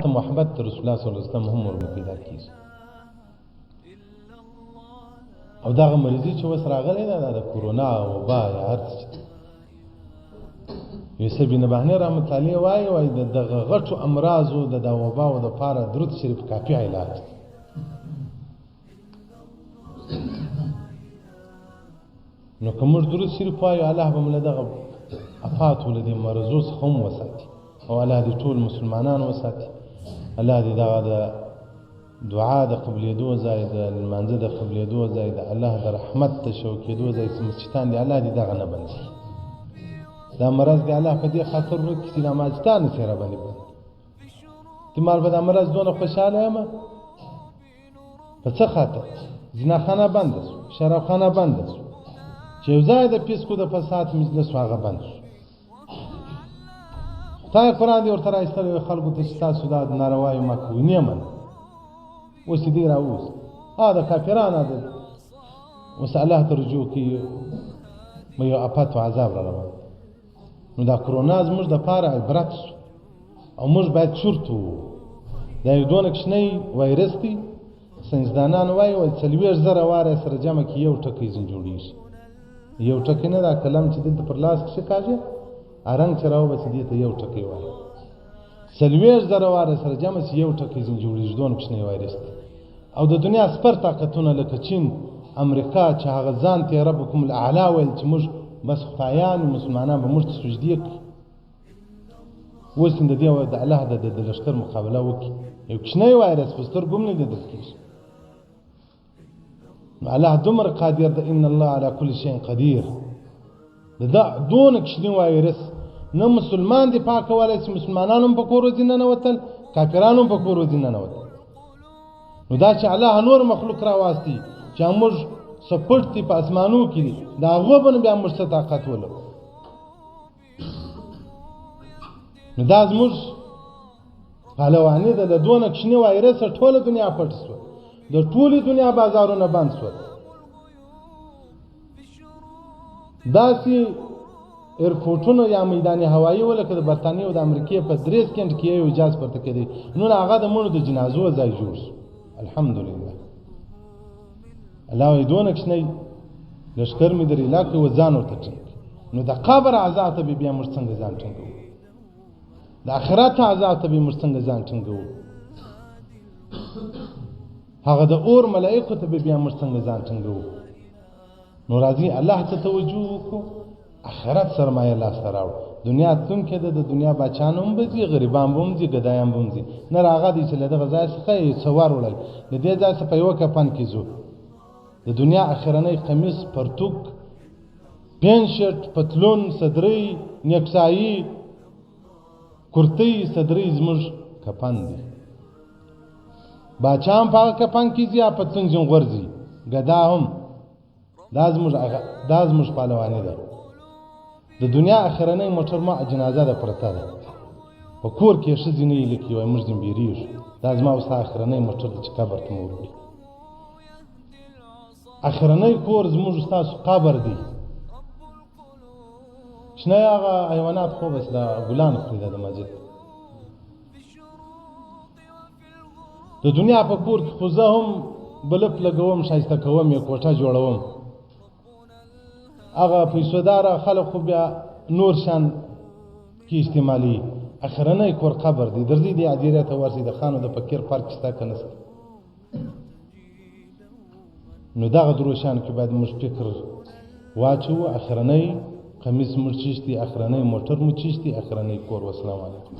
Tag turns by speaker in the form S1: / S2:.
S1: ته محبت د رسول الله صلی الله علیه وسلم هم ور پیدا کیږي. او دغه مریضي چې اوس راغلې ده، دا د کرونا وبا یا هر څه چې، یوسف بن بهني رحمت الله علیه وایي، وایي د دغه غټو امراضو د دا وباو دپاره درود شریف کافي علاج دی. نو که موږ درود شریف وایو، الله به موږ له دغه افاتو، له دې مرضو څخه هم وساتي، او الله دې ټول مسلمانان وساتي. الله دې دغه د دعا د قبلېدو ځای، د لمانځه د قبلېدو ځای، د الله د رحمت د شوکېدو ځای چې مسجدان دي، الله دې دغه نه بندي. دا مرض دې الله په دې خاطر ورک کړي چې دا مسجدان سره باندې بند دي. مال په دا مرض دونه خوشحاله یم، په څه خاطر؟ زناخانه بنده سو، شرابخانه بنده سو، چې یو ځای د پیسکو د فساد مجلس هغه بند سو. خدای قرآن دې ورته راایستلی وي خلکو ته چې تاسو دا ناروا یې مه کوئ، نه منه. اوس یې دی راووځي د کافرانو د اوس الله ته رجوع کوي، یو افت او عذاب را روان. نو دا کرونا زموږ دپاره عبرت سو او موږ باید چورت وو. دا یو دونه کوچنی وایرس دی، ساینسدانان وایي، وایي 40,000 واره سره جمع کړي یو ټکی ځین جوړېږي. یو ټکی نه، دا قلم چې دلته پر لاس کښې کاږي، رنګ چې راوباسي، دې ته یو ټکی وایي. 40,000 واره سره جمع سي یو ټکی ځین جوړېږي، دونه کوچنی وایرس دی. او د دنیا سپر طاقتونه لکه چین، امریکا، چې هغه ځان ته ربکم الاعلی ویل، چې موږ بس خدایان، مسلمانان به موږ ته سجدې کوي، اوس د دې د الله د لښکر مقابله وکړي، یو کوچنی وایرس په سترګو هم نه لیدل کېږي. نو الله دومره قادر ده، ان الله على كل شيء قدیر. د دا دونه کوچني وایرس نه مسلمان دی پاکولی چې مسلمانان هم په کور ځینې ننوتل، کافران هم په کور ځینې ننوتل. نو دا چې الله نور مخلوق راواستي چې موږ څه پټ دي په اسمانو کې دي، د هغو به نو بیا موږ څه طاقت ولرو؟ نو دا زموږ پهلواني ده. له دونه کوچني وایرسه ټوله دنیا پټ سوه، د ټولې دنیا بازارونه بند سول. داسې ایرپورټونو یا میدان هوایي ولکه د برتانیې او د امریکې په 3 سکند کې یو اجاز پورته کېدی، نن هغه د مړو د جنازو ځای جوړ شو. الحمدلله. الله وایي دونه کوچنی لښکر مې در اله کړی و، ځان ورته ټینګ. نو د قبر عذاب ته به بیا موږ څنګه ځان ټینګوو؟ د آخرت عذاب ته به موږ څنګه ځان ټینګوو؟ هغه د اور ملائکو ته به بیا موږ څنګه ځان ټینګوو؟ نو راځي الله ته توجه وکړو، آخرت سرمایه لاسته راوړو. دنیا تلونکې ده، د دنیا باچان هم به ځي، غریبان به هم ځي، ګدایان به هم ځي. نه هغه دی چې له دغه ځای څخه یې څه وروړل، له دې ځای څخه په یوه کفن کې ځو. د دنیا اخرنی قمیص، پرتوک، پین شرټ، پتلون، صدرۍ، نیکسایي، کرتۍ، صدرۍ زموږ کفن دی. باچا هم په هغه کفن کې ځي، پتلون ځین غورځي، ګدا هم. دا زموږ پهلواني ده. د دنیا اخرنۍ موټر ما جنازه ده پرته ده، په کور کې ښځې نه یې لیکي، وایي موږ ځین بیریږو. دا زما او ستا اخرنۍ موټر دی چې قبر ته مو وروړي. اخرنۍ کور زموږ ستاسو قبر دی. شنه هغه حیوانات خو بس دا ګلان خوري د مسجد. د دنیا په کور کې خو زه هم بلپ لګوم، ښایسته کوم یې، کوټه جوړوم. هغه پیسوداره خلک خو بیا نور شان کې استعمالي. اخرنۍ کور قبر دی. درځي دې ادیرې ته ورسي، د خانو د فقیر پارک شته که نشته؟ نو دغه درو شیانو کې باید موږ فکر واچوو. اخرنۍ قمیص موږ چیشتي، اخرنۍ موټر مو چیشتي، اخرنۍ کور. والسلام علیکم.